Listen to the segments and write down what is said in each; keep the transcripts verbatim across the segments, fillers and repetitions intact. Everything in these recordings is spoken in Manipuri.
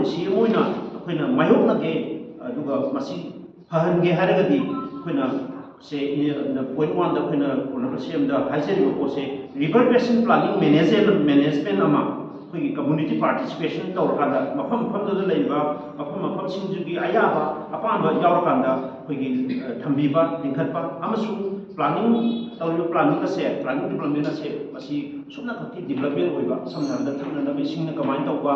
ꯁꯤ ꯑꯃ ꯑꯣꯏꯅ ꯑꯩꯈꯣꯏꯅ ꯃꯥꯌꯣꯛꯅꯒꯦ, ꯑꯗꯨꯒ ꯃꯁꯤ ꯐꯍꯟꯒꯦ ꯍꯥꯏꯔꯒꯗꯤ ꯑꯩꯈꯣꯏꯅ ꯁꯦ, point one ꯗ ꯑꯩꯈꯣꯏꯅ Honourable C M ꯗ ꯍꯥꯏꯖꯔꯤꯕ ꯄꯣꯠꯁꯦ, river basin planning management ꯑꯃ ꯑꯩꯈꯣꯏꯒꯤ community participation ꯇꯧꯔꯀꯥꯟꯗ, ꯃꯐꯝ ꯃꯐꯝꯗꯨꯗ ꯂꯩꯔꯤꯕ ꯃꯐꯝ ꯃꯐꯝꯁꯤꯡꯗꯨꯒꯤ ꯑꯌꯥꯕ ꯑꯄꯥꯝꯕ ꯌꯥꯎꯔꯀꯥꯟꯗ ꯑꯩꯈꯣꯏꯒꯤ, ꯑ, ꯊꯝꯕꯤꯕ, ꯂꯤꯡꯈꯠꯄ ꯑꯃꯁꯨꯡ planning ꯇꯧꯔꯤꯕ planning ꯑꯁꯦ, planning development ꯑꯁꯦ ꯃꯁꯤ ꯁꯨꯞꯅꯈꯛꯀꯤ development ꯑꯣꯏꯕ, ꯁꯝꯅ ꯍꯥꯏꯔꯕꯗ ꯊꯛꯅꯅꯕ ꯏꯁꯤꯡꯅ ꯀꯃꯥꯏꯅ ꯇꯧꯕ,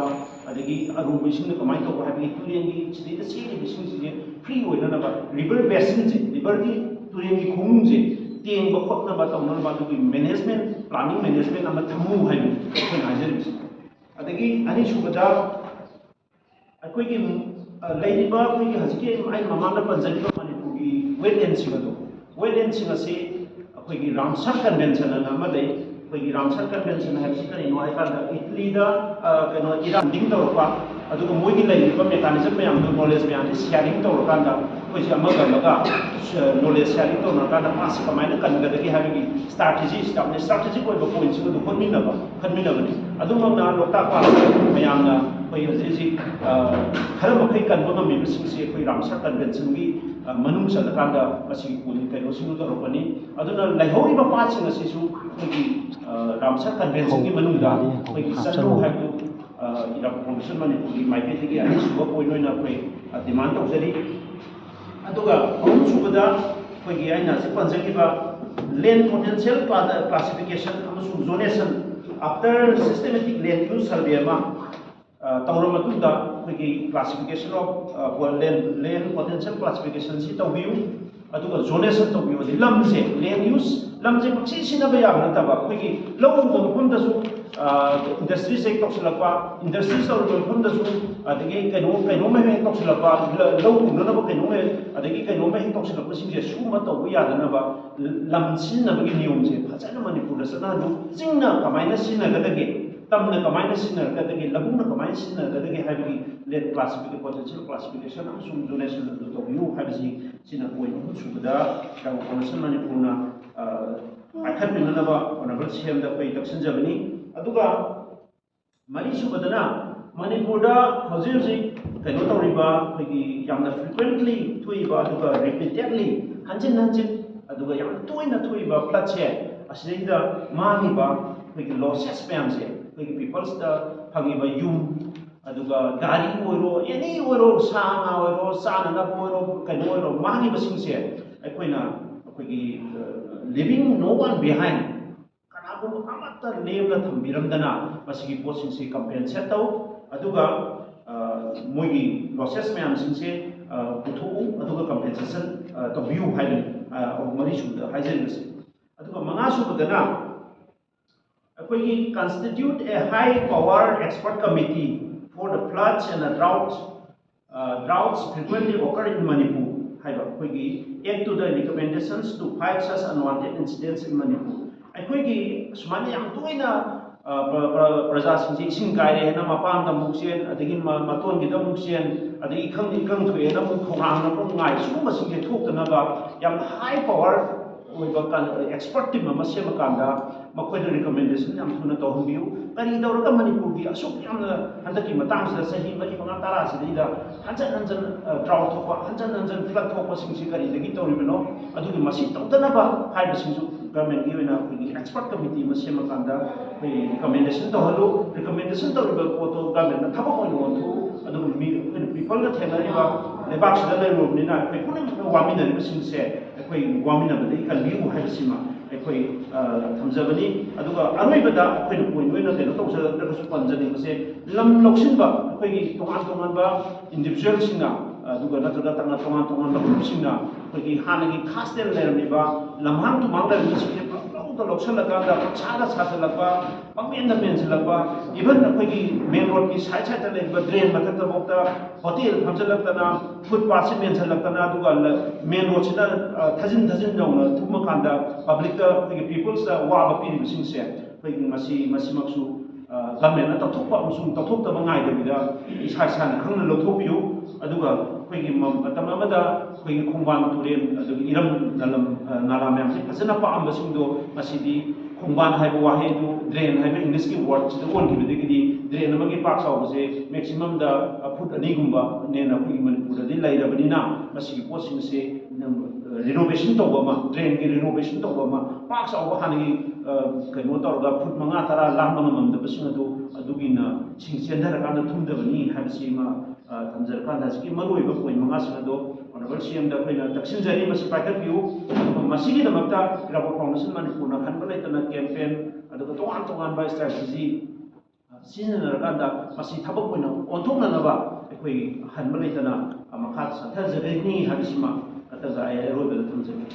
ꯑꯗꯒꯤ ꯑꯔꯨꯕ ꯏꯁꯤꯡꯅ ꯀꯃꯥꯏꯅ ꯇꯧꯕ ꯍꯥꯏꯕꯗꯤ ꯇꯨꯔꯦꯟꯒꯤ ꯁꯤꯗꯩꯗ ꯆꯦꯜꯂꯤꯕ ꯏꯁꯤꯡꯁꯤꯡꯁꯦ free ꯑꯣꯏꯅꯅꯕ, river basin ꯁꯦ, river ꯒꯤ ꯇꯨꯔꯦꯟꯒꯤ ꯈꯣꯡꯅꯨꯡꯁꯦ ꯇꯦꯡꯕ ꯈꯣꯠꯅꯕ ꯇꯧꯅꯅꯕ ꯑꯗꯨꯒꯤ management, planning management ꯑꯃ ꯊꯝꯃꯨ ꯍꯥꯏꯕꯅꯤ ꯑꯩꯈꯣꯏꯅ ꯍꯥꯏꯖꯔꯤꯕꯁꯦ꯫ ꯑꯗꯒꯤ ꯑꯅꯤꯁꯨꯕꯗ ꯑꯩꯈꯣꯏꯒꯤ, ꯑ, ꯂꯩꯔꯤꯕ ꯑꯩꯈꯣꯏꯒꯤ ꯍꯧꯖꯤꯛꯀꯤ ꯑꯩꯅ ꯃꯃꯥꯡꯗ ꯄꯟꯖꯈꯤꯕ ꯃꯅꯤꯄꯨꯔꯒꯤ wetland ꯁꯤꯡ ꯑꯗꯣ, wetland ꯁꯤꯡ ꯑꯁꯤ ꯑꯩꯈꯣꯏꯒꯤ ꯔꯥꯝꯁꯥꯔ convention ꯑꯅ ꯑꯃ ꯂꯩ꯫ ꯑꯩꯈꯣꯏꯒꯤ ꯔꯥꯝꯁꯥꯔ convention ꯍꯥꯏꯕꯁꯤ ꯀꯔꯤꯅꯣ ꯍꯥꯏ ꯀꯥꯟꯗ, ꯏꯇꯂꯤꯗ, ꯑ, ꯀꯩꯅꯣ, ꯏꯔꯥꯟꯗꯤꯡ ꯇꯧꯔꯛꯄ, ꯑꯗꯨꯒ ꯃꯣꯏꯒꯤ ꯂꯩꯔꯤꯕ mechanism ꯃꯌꯥꯝꯗꯣ, knowledge ꯃꯌꯥꯝꯁꯤ sharing ꯇꯧꯔꯀꯥꯟꯗ, ꯑꯩꯈꯣꯏꯁꯦ ꯑꯃꯒ ꯑꯃꯒ, ꯑ, knowledge sharing ꯇꯧꯅꯔꯀꯥꯟꯗ ꯃꯥꯁꯤ ꯀꯃꯥꯏꯅ ꯀꯟꯒꯗꯒꯦ ꯍꯥꯏꯕꯒꯤ strategy, ꯌꯥꯝꯅ strategic ꯑꯣꯏꯕ point ꯁꯤꯡ ꯑꯗꯨ ꯍꯣꯠꯃꯤꯟꯅꯕ, ꯈꯟꯃꯤꯟꯅꯕꯅꯤ꯫ ꯑꯗꯨꯃꯛꯅ ꯂꯣꯛꯇꯥꯛ ꯄꯥꯠ ꯃꯌꯥꯝꯅ ꯑꯩꯈꯣꯏ ꯍꯧꯖꯤꯛ ꯍꯧꯖꯤꯛ, ꯑ, ꯈꯔ ꯃꯈꯩ ꯀꯟꯕ ꯉꯝꯃꯤꯕꯁꯤꯡꯁꯤ ꯑꯩꯈꯣꯏ ꯔꯥꯝꯁꯥꯔ convention ꯒꯤ, ꯑ, ꯃꯅꯨꯡ ꯆꯜꯂꯀꯥꯟꯗ ꯃꯁꯤꯒꯤ ꯀꯩꯅꯣꯁꯤꯡꯗꯨ ꯇꯧꯔꯛꯄꯅꯤ꯫ ꯑꯗꯨꯅ ꯂꯩꯍꯧꯔꯤꯕ ꯄꯥꯠꯁꯤꯡ ꯑꯁꯤꯁꯨ ꯑꯩꯈꯣꯏꯒꯤ, ꯑ, ꯔꯥꯝꯁꯥꯔ convention ꯒꯤ ꯃꯅꯨꯡꯗ ꯑꯩꯈꯣꯏꯒꯤ ꯆꯠꯂꯨ ꯍꯥꯏꯕꯗꯨ, ꯑ, ꯏꯔꯥꯕꯣꯠ Foundation ꯃꯅꯤꯄꯨꯔꯒꯤ ꯃꯥꯏꯀꯩꯗꯒꯤ ꯑꯅꯤꯁꯨꯕ point ꯑꯣꯏꯅ ꯑꯩꯈꯣꯏ, ꯑ, demand ꯇꯧꯖꯔꯤ꯫ ꯑꯗꯨꯒ ꯑꯍꯨꯝꯁꯨꯕꯗ ꯑꯩꯈꯣꯏꯒꯤ ꯑꯩꯅ ꯍꯧꯖꯤꯛ ꯄꯟꯖꯈꯤꯕ land potential cla-, classification ꯑꯃꯁꯨꯡ zonation after systematic land use survey ꯑꯃ, ꯑ, ꯇꯧꯔꯕ ꯃꯇꯨꯡꯗ ꯑꯩꯈꯣꯏꯒꯤ classification of, ꯑ, land, land potential classification ꯁꯤ ꯇꯧꯕꯤꯌꯨ꯫ ꯑꯗꯨꯒ zonation ꯇꯧꯕꯤꯌꯨ꯫ ꯍꯥꯏꯗꯤ ꯂꯝꯁꯦ, land use, ꯂꯝꯁꯦ ꯄꯪꯁꯤ ꯁꯤꯖꯤꯟꯅꯕ ꯌꯥꯕ ꯅꯠꯇꯕ, ꯑꯩꯈꯣꯏꯒꯤ ꯂꯧ ꯎꯕ ꯃꯐꯝꯗꯁꯨ, ꯑ, industries ꯍꯦꯛ ꯇꯧꯁꯤꯜꯂꯛꯄ, industries ꯇꯧꯔꯤꯕ ꯃꯐꯝꯗꯁꯨ, ꯑꯗꯒꯤ ꯀꯩꯅꯣ, ꯀꯩꯅꯣꯝꯃ ꯍꯦꯛ ꯇꯧꯁꯤꯜꯂꯛꯄ, ꯂ-, ꯂꯧ ꯎꯅꯅꯕ ꯀꯩꯅꯣꯝꯃ ꯍꯦꯛ, ꯑꯗꯒꯤ ꯀꯩꯅꯣꯝꯃ ꯍꯦꯛ ꯇꯧꯁꯤꯜꯂꯛꯄꯁꯤꯡꯁꯦ ꯁꯨꯝꯕ ꯇꯧꯕ ꯌꯥꯗꯅꯕ ꯂꯝ ꯁꯤꯖꯤꯟꯅꯕꯒꯤ ꯅꯤꯌꯣꯝꯁꯦ ꯐꯖꯅ ꯃꯅꯤꯄꯨꯔꯗ ꯆꯠꯅꯍꯜꯂꯨ꯫ ꯆꯤꯡꯅ ꯀꯃꯥꯏꯅ ꯁꯤꯖꯤꯟꯅꯒꯗꯒꯦ, ꯇꯝꯅ ꯀꯃꯥꯏꯅ ꯁꯤꯖꯤꯟꯅꯒꯗꯒꯦ, ꯂꯧꯕꯨꯛꯅ ꯀꯃꯥꯏꯅ ꯁꯤꯖꯤꯟꯅꯒꯗꯒꯦ ꯍꯥꯏꯕꯒꯤ land classification, potential classification ꯑꯃꯁꯨꯡ zonation ꯑꯗꯨ ꯇꯧꯕꯤꯌꯨ ꯍꯥꯏꯕꯁꯤ ꯁꯤꯅ point ꯑꯍꯨꯝꯁꯨꯕꯗ ꯏꯔꯥꯕꯣꯠ Foundation ꯃꯅꯤꯄꯨꯔꯅ, ꯑ, ꯄꯥꯏꯈꯠꯃꯤꯟꯅꯅꯕ Honourable C M ꯗ ꯑꯩꯈꯣꯏ ꯇꯛꯁꯤꯟꯖꯕꯅꯤ꯫ ꯑꯗꯨꯒ ꯃꯔꯤꯁꯨꯕꯗꯅ ꯃꯅꯤꯄꯨꯔꯗ ꯍꯧꯖꯤꯛ ꯍꯧꯖꯤꯛ ꯀꯩꯅꯣ ꯇꯧꯔꯤꯕ, ꯑꯩꯈꯣꯏꯒꯤ ꯌꯥꯝꯅ frequently ꯊꯣꯛꯏꯕ ꯑꯗꯨꯒ repeatedly, ꯍꯟꯖꯤꯟ ꯍꯟꯖꯤꯟ, ꯑꯗꯨꯒ ꯌꯥꯝ ꯇꯣꯏꯅ ꯊꯣꯛꯏꯕ floodꯁꯦ, ꯑꯁꯤꯗꯩꯗ ꯃꯥꯡꯉꯤꯕ ꯑꯩꯈꯣꯏꯒꯤ losses ꯃꯌꯥꯝꯁꯦ, ꯑꯩꯈꯣꯏꯒꯤ peoplesꯇ ꯐꯪꯉꯤꯕ ꯌꯨꯝ, ꯑꯗꯨꯒ ꯒꯥꯔꯤ ꯑꯣꯏꯔꯣ, any ꯑꯣꯏꯔꯣ, ꯁꯥ ꯉꯥ ꯑꯣꯏꯔꯣ, ꯆꯥꯅꯅꯕ ꯑꯣꯏꯔꯣ, ꯀꯩꯅꯣ ꯑꯣꯏꯔꯣ, ꯃꯥꯡꯉꯤꯕꯁꯤꯡꯁꯦ ꯑꯩꯈꯣꯏꯅ, ꯑꯩꯈꯣꯏꯒꯤ, uh, leaving no one behind, ꯀꯅꯥꯒꯨꯝꯕ ꯑꯃꯠꯇ ꯂꯦꯝꯅ ꯊꯝꯕꯤꯔꯝꯗꯅ ꯃꯁꯤꯒꯤ ꯄꯣꯠꯁꯤꯡꯁꯤ compensate ꯇꯧ꯫ ꯑꯗꯨꯒ, ꯑ, ꯃꯣꯏꯒꯤ losses ꯃꯌꯥꯝꯁꯤꯡꯁꯦ, ꯑ, ꯄꯨꯊꯣꯛꯎ, ꯑꯗꯨꯒ compensation, ꯑ, ꯇꯧꯕꯤꯌꯨ ꯍꯥꯏꯕꯅꯤ, ꯑ, ꯑꯍꯨꯝ, ꯃꯔꯤꯁꯨꯕꯗ ꯍꯥꯏꯖꯔꯤꯕꯁꯦ꯫ ꯑꯗꯨꯒ ꯃꯉꯥꯁꯨꯕꯗꯅ, ꯑꯩꯈꯣꯏꯒꯤ constitute a high power expert committee for the floods and the droughts, uh, droughts frequently occur in Manipur ꯍꯥꯏꯕ ꯑꯩꯈꯣꯏꯒꯤ act to the recommendations to fight such unwanted incidents in Manipur꯫ ꯑꯩꯈꯣꯏꯒꯤ ꯁꯨꯃꯥꯏꯅ ꯌꯥꯝ ꯇꯣꯏꯅ, ꯑ, ꯄ꯭ꯔ-, ꯄ꯭ꯔ-, ꯄ꯭ꯔꯖꯥꯁꯤꯡꯁꯦ ꯏꯁꯤꯡ ꯀꯥꯏꯔꯦꯅ ꯃꯄꯥꯟꯗ ꯑꯃꯨꯛ ꯆꯦꯟ, ꯑꯗꯒꯤ ꯃ-, ꯃꯇꯣꯟꯒꯤꯗ ꯑꯃꯨꯛ ꯆꯦꯟ, ꯑꯗꯒꯤ ꯏꯀꯪ, ꯏꯀꯪ ꯊꯣꯛꯑꯦꯅ ꯑꯃꯨꯛ ꯈꯧꯔꯥꯡꯅ ꯑꯃꯨꯛ ꯉꯥꯏ, ꯁꯤꯒꯨꯝꯕꯁꯤꯡꯁꯦ ꯊꯣꯛꯇꯅꯕ ꯌꯥꯝ high power ꯑꯣꯏꯕ ꯀ-, expert team ꯑꯃ ꯁꯦꯝꯃꯀꯥꯟꯗ ꯃꯈꯣꯏꯗ recommendation ꯌꯥꯝ ꯊꯨꯅ ꯇꯧꯍꯟꯕꯤꯌꯨ꯫ ꯀꯔꯤ ꯇꯧꯔꯒ ꯃꯅꯤꯄꯨꯔꯒꯤ ꯑꯁꯨꯛ ꯌꯥꯝꯅ ꯍꯟꯗꯛꯀꯤ ꯃꯇꯥꯡꯁꯤꯗ, ꯆꯍꯤ ꯃꯔꯤ, ꯃꯉꯥ, ꯇꯔꯥꯁꯤꯗꯩꯗ ꯍꯟꯖꯟ ꯍꯟꯖꯟ, ꯑ, drought ꯊꯣꯛꯄ, ꯍꯟꯖꯟ ꯍꯟꯖꯟ flood ꯊꯣꯛꯄꯁꯤꯡꯁꯤ ꯀꯔꯤꯗꯒꯤ ꯇꯧꯔꯤꯕꯅꯣ? ꯑꯗꯨꯒꯤ ꯃꯁꯤ ꯇꯧꯗꯅꯕ ꯍꯥꯏꯕꯁꯤꯡꯁꯨ governmentꯀꯤ ꯑꯣꯏꯅ ꯑꯩꯈꯣꯏꯒꯤ expert committee ꯑꯃ ꯁꯦꯝꯃꯀꯥꯟꯗ ꯑꯩꯈꯣꯏ recommendation ꯇꯧꯍꯜꯂꯨ꯫ Recommendation ꯇꯧꯔꯤꯕ ꯄꯣꯠꯇꯣ governmentꯅ ꯊꯕꯛ ꯑꯣꯏꯅ ꯑꯣꯟꯊꯣꯛꯎ꯫ ꯑꯗꯨꯒ ꯃꯤ, ꯑꯩꯈꯣꯏꯅ peopleꯅ ꯊꯦꯡꯅꯔꯤꯕ, ꯂꯩꯕꯥꯛꯁꯤꯗ ꯂꯩꯔꯨꯔꯕꯅꯤꯅ ꯑꯩꯈꯣꯏ ꯄꯨꯝꯅꯃꯛꯅ ꯋꯥꯃꯤꯟꯅꯔꯤꯕꯁꯤꯡꯁꯦ ꯑꯩꯈꯣꯏ ꯋꯥꯃꯤꯟꯅꯕꯗꯒꯤ ꯀꯟꯕꯤꯌꯨ ꯍꯥꯏꯕꯁꯤꯃ ꯑꯩꯈꯣꯏ, ꯑ, ꯊꯝꯖꯕꯅꯤ꯫ ꯑꯗꯨꯒ ꯑꯔꯣꯏꯕꯗ ꯑꯩꯈꯣꯏꯅ point ꯑꯣꯏꯅ ꯀꯩꯅꯣ ꯇꯧꯖꯔꯒꯁꯨ ꯄꯟꯖꯅꯤꯡꯕꯁꯦ, ꯂꯝ ꯂꯧꯁꯤꯟꯕ ꯑꯩꯈꯣꯏꯒꯤ ꯇꯣꯉꯥꯟ ꯇꯣꯉꯥꯟꯕ individualꯁꯤꯡꯅ, ꯑꯗꯨꯒ ꯅꯠꯇ꯭ꯔꯒ ꯇꯣꯉꯥꯟ, ꯇꯣꯉꯥꯟ ꯇꯣꯉꯥꯟꯕ groupꯁꯤꯡꯅ ꯑꯩꯈꯣꯏꯒꯤ ꯍꯥꯟꯅꯒꯤ ꯈꯥꯁꯇꯦꯜ ꯂꯩꯔꯝꯃꯤꯕ ꯂꯝꯍꯥꯡ ꯇꯨꯝꯍꯥꯡ ꯂꯩꯔꯝꯃꯤꯕꯁꯤꯡꯁꯦ ꯄꯨꯂꯞ ꯂꯧꯗ ꯂꯧꯁꯤꯜꯂꯀꯥꯟꯗ ꯄꯪꯁꯥꯗ ꯁꯥꯖꯤꯜꯂꯛꯄ, ꯄꯪꯃꯦꯟꯗ ꯃꯦꯟꯁꯤꯜꯂꯛꯄ, even ꯑꯩꯈꯣꯏꯒꯤ main roadꯀꯤ side sideꯇ ꯂꯩꯔꯤꯕ drain ꯃꯊꯛꯇꯐꯥꯎꯗ hotel ꯐꯝꯖꯤꯜꯂꯛꯇꯅ, footpathꯁꯤ ꯃꯦꯟꯁꯤꯜꯂꯛꯇꯅ, ꯑꯗꯨꯒ ꯂ-, main roadꯁꯤꯗ, ꯑ, ꯊꯥꯖꯤꯟ ꯊꯥꯖꯤꯟ ꯌꯧꯅ ꯊꯨꯝꯃꯀꯥꯟꯗ publicꯇ, ꯑꯩꯈꯣꯏꯒꯤ peoplesꯇ ꯑꯋꯥꯕ ꯄꯤꯔꯤꯕꯁꯤꯡꯁꯦ, ꯑꯩꯈꯣꯏꯒꯤ ꯃꯁꯤ, ꯃꯁꯤꯃꯛꯁꯨ, ꯑ, governmentꯅ ꯇꯧꯊꯣꯛꯄ ꯑꯃꯁꯨꯡ ꯇꯧꯊꯣꯛꯇꯕ ꯉꯥꯏꯗꯕꯤꯗ ꯏꯁꯥ ꯏꯁꯥꯅ ꯈꯪꯅ ꯂꯧꯊꯣꯛꯄꯤꯌꯨ꯫ ꯑꯗꯨꯒ ꯑꯩꯈꯣꯏꯒꯤ ꯃ- ꯃꯇꯝ ꯑꯃꯗ ꯑꯩꯈꯣꯏꯒꯤ ꯈꯣꯡꯕꯥꯟ ꯇꯨꯔꯦꯜ ꯑꯗꯨꯒ ꯏꯔꯝ ꯅꯂꯝ, ꯑ, ꯅꯥꯂꯥ ꯃꯌꯥꯝꯁꯦ ꯐꯖꯅ ꯄꯥꯛꯑꯝꯕꯁꯤꯡꯗꯣ ꯉꯁꯤꯗꯤ ꯈꯣꯡꯕꯥꯟ ꯍꯥꯏꯕ ꯋꯥꯍꯩꯗꯨ, ꯗ꯭ꯔꯦꯟ ꯍꯥꯏꯕ ꯏꯪꯂꯤꯁꯀꯤ ꯋꯥꯔꯗꯁꯤꯗ ꯑꯣꯟꯈꯤꯕꯗꯒꯤꯗꯤ ꯗ꯭ꯔꯦꯟ ꯑꯃꯒꯤ ꯄꯥꯛ ꯆꯥꯎꯕꯁꯦ ꯃꯦꯛꯁꯤꯃꯝꯗ ꯐꯨꯠ ꯑꯅꯤꯒꯨꯝꯕꯅꯦꯅ ꯑꯩꯈꯣꯏꯒꯤ ꯃꯅꯤꯄꯨꯔꯗꯗꯤ ꯂꯩꯔꯕꯅꯤꯅ, ꯃꯁꯤꯒꯤ ꯄꯣꯠꯁꯤꯡꯁꯦ ꯔꯤꯅꯣꯚꯦꯁꯟ ꯇꯧꯕ ꯑꯃ, ꯗ꯭ꯔꯦꯟꯒꯤ ꯔꯤꯅꯣꯚꯦꯁꯟ ꯇꯧꯕ ꯑꯃ, ꯄꯥꯛ ꯆꯥꯎꯕ ꯍꯥꯟꯅꯒꯤ, ꯑ, ꯀꯩꯅꯣ ꯇꯧꯔꯒ ꯐꯨꯠ ꯃꯉꯥ ꯇꯔꯥ ꯂꯥꯟꯕ ꯉꯝꯃꯝꯗꯕꯁꯤꯡ ꯑꯗꯨ ꯑꯗꯨꯒꯤꯅ ꯏꯁꯤꯡ ꯆꯦꯟꯊꯔꯀꯥꯟꯗ ꯊꯨꯝꯗꯕꯅꯤ ꯍꯥꯏꯕꯁꯤ ꯑꯃ, ꯑ, ꯊꯝꯖꯔꯀꯥꯟꯗ, ꯍꯧꯖꯤꯛꯀꯤ ꯃꯔꯨꯑꯣꯏꯕ ꯄꯣꯏꯟ ꯃꯉꯥꯁꯤꯡ ꯑꯗꯣ ꯑꯣꯅꯔꯦꯕꯜ ꯁꯤ ꯑꯦꯝꯗ ꯑꯩꯈꯣꯏꯅ ꯇꯛꯁꯤꯟꯖꯔꯤ, ꯃꯁꯤ ꯄꯥꯏꯈꯠꯄꯤꯌꯨ꯫ ꯑꯗꯨꯒ ꯃꯁꯤꯒꯤꯗꯃꯛꯇ ꯏꯔꯥꯕꯣꯠ ꯐꯥꯎꯟꯗꯦꯁꯟ ꯃꯅꯤꯄꯨꯔꯅ ꯍꯟꯕ ꯂꯩꯇꯅ ꯀꯦꯝꯄꯦꯟ ꯑꯗꯨꯒ ꯇꯣꯉꯥꯟ ꯇꯣꯉꯥꯟꯕ ꯏꯁꯇ꯭ꯔꯦꯇꯦꯖꯤ ꯁꯤꯖꯤꯟꯅꯔꯀꯥꯟꯗ ꯃꯁꯤ ꯊꯕꯛ ꯑꯣꯏꯅ ꯑꯣꯟꯊꯣꯛꯅꯅꯕ ꯑꯩꯈꯣꯏ ꯍꯟꯕ ꯂꯩꯇꯅ ꯃꯈꯥ ꯆꯠꯊꯖꯒꯅꯤ ꯍꯥꯏꯕꯁꯤꯃ ꯈꯛꯇꯪꯒ ꯑꯩ ꯑꯔꯣꯏꯕꯗ ꯊꯝꯖꯒꯦ꯫